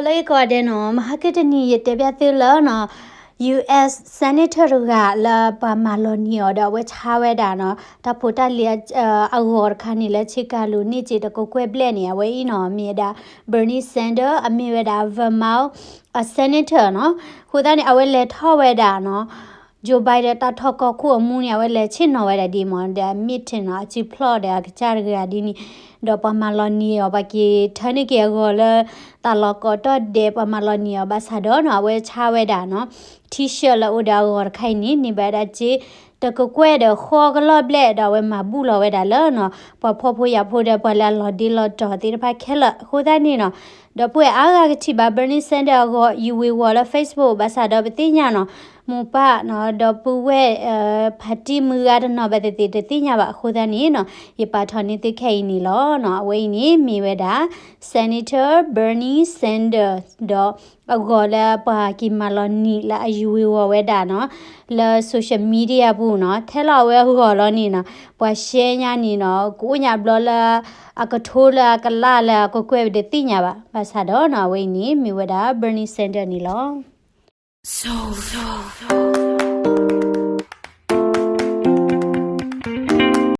လၢယကိးဂၤဒဲးနီၤ, မဟါကတနံၤ ယတဲဘၣ်သုလၢနီၤ, U S Senator တဂၤလၢပှၤမၤလီၤနံၤအီၤဒီး အဝဲဆါဝဲဒၣ်နီၤ, တၢ်ဖိတၢ်လံၤအဂီၤတခါန့ၣ် လၢဆ့ကၤလိၤန့ၢ်က့ၤတကကွဲၢ်ဘျဲၣ်န့ၣ် အဝဲအံၤနီၤ မ့ၢ်ဝဲဒၣ် Bernie Sanders အမ့ၢ်ဝဲဒၣ် Vermont အ Senator နီၤ. အဃိသတးန့ၣ် အဝဲလဲၤထီၣ်ဝဲဒၣ်နီၤ Joe Biden တၢ်ထီၣ်ကီၢ်ခိၣ်အမူန့ၣ် အဝဲလဲၤဆ့ၣ်နီၤဝဲဒၣ်ဒ်မ့ၢ်ဒီး meeting နီၤ, အစုဖျီၣ်ဒီးအကစၢ်တဂၤဒ်န့ၣ်, ဒီးပှၤမၤလီၤနံၤအီၤ ပှၤက့ၤထၢန့ၢ်က့ၤအဂီၤလၢ တၢ်လီၤကိးတီၢ်ဒဲး ပှၤမၤလီၤနံၤအီၤဘၣ်ဆၣ်ဒီးနီၤ အဝဲဆါဝဲဒၣ်နီၤ T-shirt လၢအိၣ်ဒီးအဂီၤတခါအံၤန့ၣ် န့ၢ်ဘၣ်ဝဲဒၣ်စ့ တကကွဲၢ်ဒီးဃီကလီၢ်ဘျဲၣ် ဒီးအဝဲမၤဘူၣ်လီၤဝဲဒၣ်လၢနီၤ ပှၤဖှီၣ်ဖိယာ်ဖိဒီးပှၤလၢအလီၤဒ့လီၤတီၤသ့ၣ်တဖၣ်ခဲလၢာ်အဃိသတးန့ၣ်နီၤ, ဒီပုၢ်ဝဲၢ်အါဂၤကထံၣ်ဘၣ် Bernie Sanders အဂီၤ ယဝ့ၤဝီၤလၢ Facebook ဘၣ်ဆၣ်ဒီးပသ့ၣ်ညါနီၤ, မိၢ်ပၢ်နီၤ ဒီပုၢ်ဝဲၢ် ဖါတံၢ်မုၢ်ဂၤတနီၤဘၣ်သ့ၣ်သ့ၣ်တသ့ၣ်ညါဘၣ်အဃိသတးန့ၣ်နီၤ ယပာ်ထီၣ်န့ၢ်သုခဲအံၤန့ၣ်လီၤနီၤ. အဝဲအံၤန့ၣ်မ့ၢ်ဝဲဒၣ် Senator Bernie Sanders ဒီးအဂီၤလၢပှၤက့ၤမၤလီၤနံၤလၢအယဝ့ၤဝီၤဝဲဒၣ်နီၤ လၢ social media ပူၤနီၤ ထဲလီၤအဝဲအဂီၤလီၤန့ၣ်နီၤ ပှၤ share ညါန့ၣ်နီၤ ကအိၣ်ညါဘျီလၢ အကထိလၢအကလၢ်လၢအကကွဲၢ်ဝဲတသ့ၣ်ညါဘၣ်. ဘၣ်ဆၣ်ဒီးနီၤ အဝဲအံၤန့ၣ် မ့ၢ်ဝဲဒၣ် Bernie Sanders န့ၣ်လီၤ.